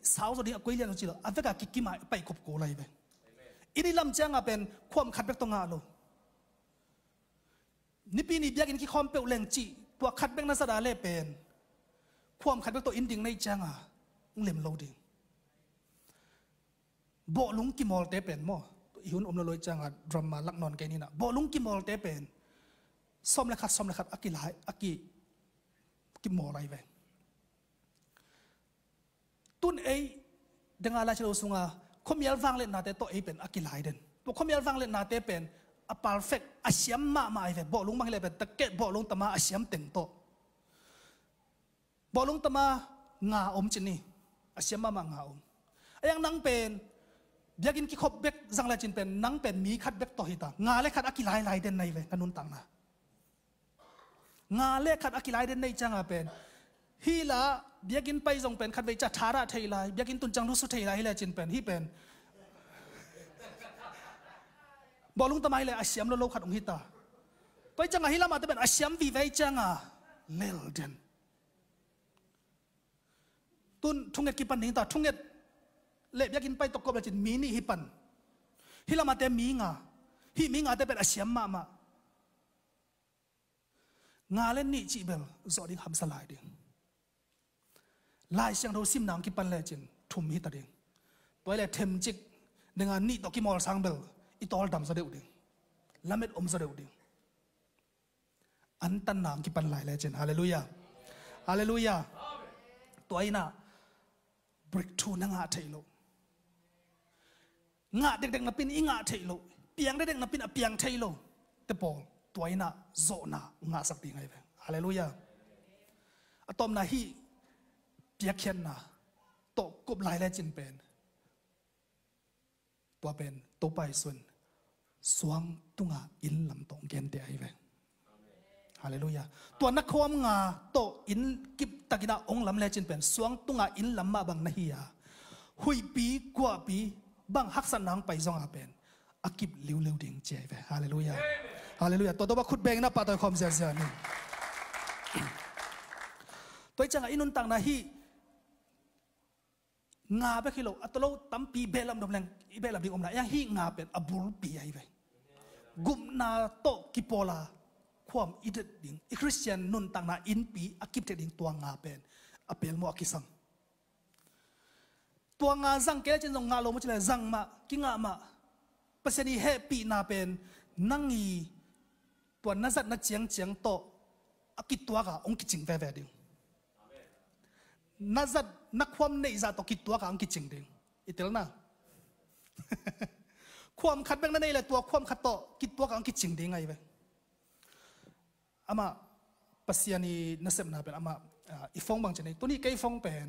sau zaw ding a koi lian zaw ci lo a veka kikima paihkop ko lai ve. I ni lam cianga pen khuam khat bek tawh ngah lo. Nipi ni biakinn kikhawm peuh leng cih tua khat bek na zat a leh pen khuam khat bek tawh in ding na hih cianga ong lem lo ding. Bawhlung kimawlte pen maw, i hun om lo lo i cianga drama lak nawn kei ni na, bawhlung kimawlte pen sawm le khat, sawm le khat a kilai, a ki, kimawl ahi ve. Tun ei denga Lai Siangtho sunga khuamial vangliatnate tawh ei pen a kilai den. Tua khuamial vangliatnate pen a perfect, a siam mahmah ahi ve. Bawhlung bang hileh pen takeh bawhlung tama a siam teng tawh. Bawhlung tama nga om cin ni, a siam mahmah nga om. A yang nang pen biakinn kikhop bek zang le cin pen nang pen mi khat bek tawh hita. Nga le khat a kilailai den na hi ve, na nuntakna. Nga le khat a kilai den na hi cianga pen hih la biakinn pai zong pen khatvei ca thadah thei lai, biakinn tun ciang lusu thei lai hi le cin pen hih pen bawhlung tama hileh a siam lo lo khat hong hita. Tua hi cianga hih lamahte pen a siam vive hi cianga lel den. Tun thunget kipan ding ta, thunget le biakinn pai tawh kop le cin mi nih hi pan. Hih lamahte mi nga, hih mi ngate pen a siam mahmah. Nga le nih cih bel zawh ding hamsa lai ding. Lai Siangtho simna hong kipan le cin thum hita ding. Tua hi le themcik denga nih tawh kimawl sang bel i tawldam zaw deuh ding. Lamet om zaw deuh ding. Antanna hong kipan lai le cin. Halleluiah. Halleluiah. Tua innah breakthrough na ngah theih loh. Ngah dekdek napin i ngah theih loh, piang dekdek napin a piang thei lo te pawl tua innah zawhna ngahsak ding ahi ve. Halleluiah. A tawpna hih piakkhiatna tawh kop lai le cin pen tua pen Topa Jesuh in suang tunga inn lam tawh hong gente ahi ve. Halleluiah. Tua na khuam nga tawh inn kip takinah hong lam le cin pen suang tunga inn lam mah bang na hi a, huihpi kuahpi bang haksatna hong pai zonga pen a kip liuliu ding ci ahi ve. Halleluiah. Halleluiah. Tua Topa khut bengin a pahtawi khawm ziazia ni. Tua hi cianga i nuntakna hih nga bek hi lo, a tawlo tampi behlap dom leng i behlap ding om lai. Yang hih nga pen a bulpi ahi ve. Gupna tawh kipawl a khuam i det ding, i Khristian nuntakna innpi a kipte ding tua nga pen a pelmawh a kisam. Tua nga zang kei le cin zong ngah lo mu ci le zang mah, kingah mah. Pasian i hehpihna pen nang i tua na zat na ciangciang tawh a kituaka hong kicing veve ding. Na zat na khuam neih zah tawh kituaka hong kicing ding. I telna. Khuam khat bek na neih le tua khuam khat tawh kituaka hong kicing ding ahi ve. Amah Pasian i nasepna pen amah, ah, i phone bang ci nei. Tuni kei phone pen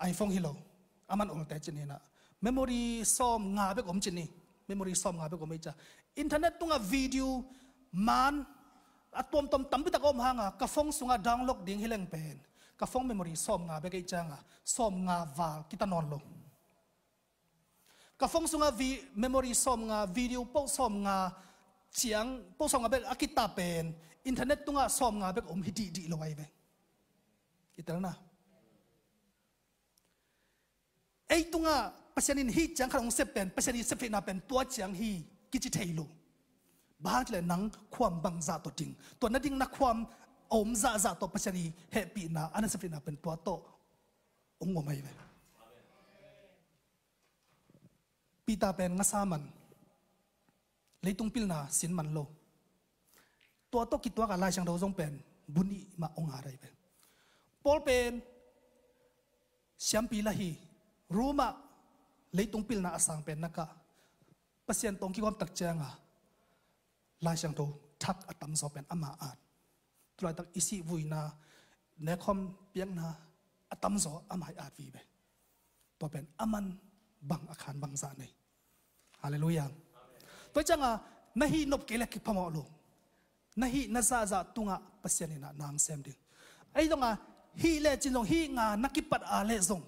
iPhone hi lo. Aman olte cin hinah memory sawm nga bek om cin hi. Memory sawm nga bek om hi ca. Internet tungah video man a tuamtuam tampitak a om hanga ka phone sungah download ding hi leng pen ka phone memory sawm nga bek ei cianga sawm nga val kita nawn lo. Ka phone sungah vi-, memory sawm nga, video poh sawm nga ciang, poh sawm nga bek a kita pen internet tungah sawm nga bek om hi dihdih lo ahi ve. I telna. Ei tungah Pasian in hih ciang khat hong sep pen, Pasian i sepfihna pen tua ciang hi kici thei lo. Bang hang cileh nang khuam bangzah tawh ding, tua na ding na khuam a om zahzah tawh Pasian i hehpihna, a na sepfihna pen tua tawh hong om ahi ve. Peter pen ngasa man, leitung pilna sin man lo. Tua tawh kituaka Lai Siangtho zong pen bu nih mah hong at ahi ve. Paul pen siampi la hi, Roma leitung pilna a sang pen na kah, Pasian tawh hong kigawm tak cianga Lai Siangtho thak a tamzaw pen ama at. Tulaitak i sih vuina, nekhawm piakna a tamzaw ama i at vive. Tua pen aman bang a khan bangzah nei. Halleluiah. Tua cianga na hih nop kei le kiphamawh lo. Na hih na zahzah tungah Pasian inah nang sem ding. Ahi zonga hih le cin zong hih nga na kipat a le zong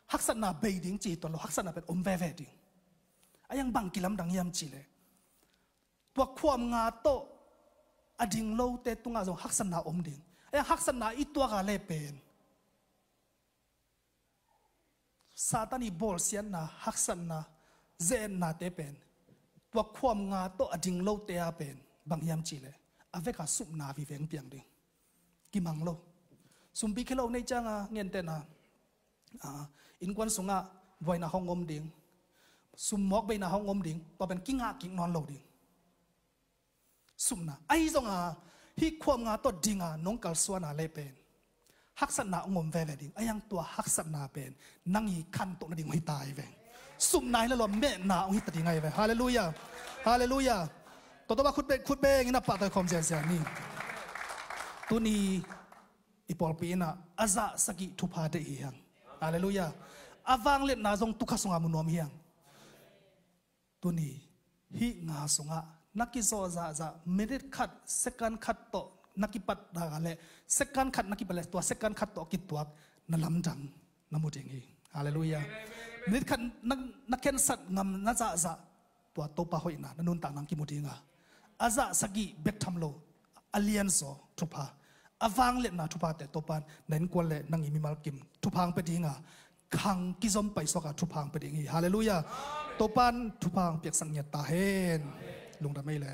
haksatna bei ding ci hi tuan lo, haksatna pen om veve ding. A yang bang kilamdang hiam cileh tua khuam nga tawh a ding lote tungah zong haksatna om ding. A yang haksatna i tuaka le pen Satan i bawlsiatna, haksatna, ze-etnate pen tua khuam nga tawh a ding lote a pen bang hiam cileh a veka supna viveng piang ding. Kimang lo. Sumpi khe lo nei cianga ngentehna, ah, innkuan sungah buaina hong om ding, summawk beina hong om ding, tua pen kingah kik nawn lo ding. Supna ahi zonga hih khuam nga tawh dinga nong kalsuana le pen haksatna hong om veve ding. Ahi hang tua haksatna pen nang i khantohna ding hong hi ta hi ve. Supna hi lo a, mehna hong hi ta ding ahi ve. Halleluiah. Halleluiah. Tua tawh bang khut beng, khut beng in a pahtawi khawm ziazia ni. Tuni i pawlpi in a zah sagih thupha deih hi hang. Halleluiah. A vangliatna zong tukha sunga mu nuam hi hang. Tuni hih nga sungah na kizawh zahzah, minit khat, second khat tawh na kipat dang a le, second khat na kipat le, tua second khat tawh kituak na lamdang na mu ding hi. Halleluiah. Minit khat na, na khensat ngam na zahzah, tua Topa hoihna na nuntak nang kimu dinga, a zah sagih bek tham lo, a lianzaw thupha, a vangliatna thuphate Topan na innkuan le nang i mimal kim thupha hong pia dinga, khang kizom paisuaka thupha hong pia ding hi. Halleluiah. Topan thupha hong piaksak ngiat ta hen. Lungdam ei le.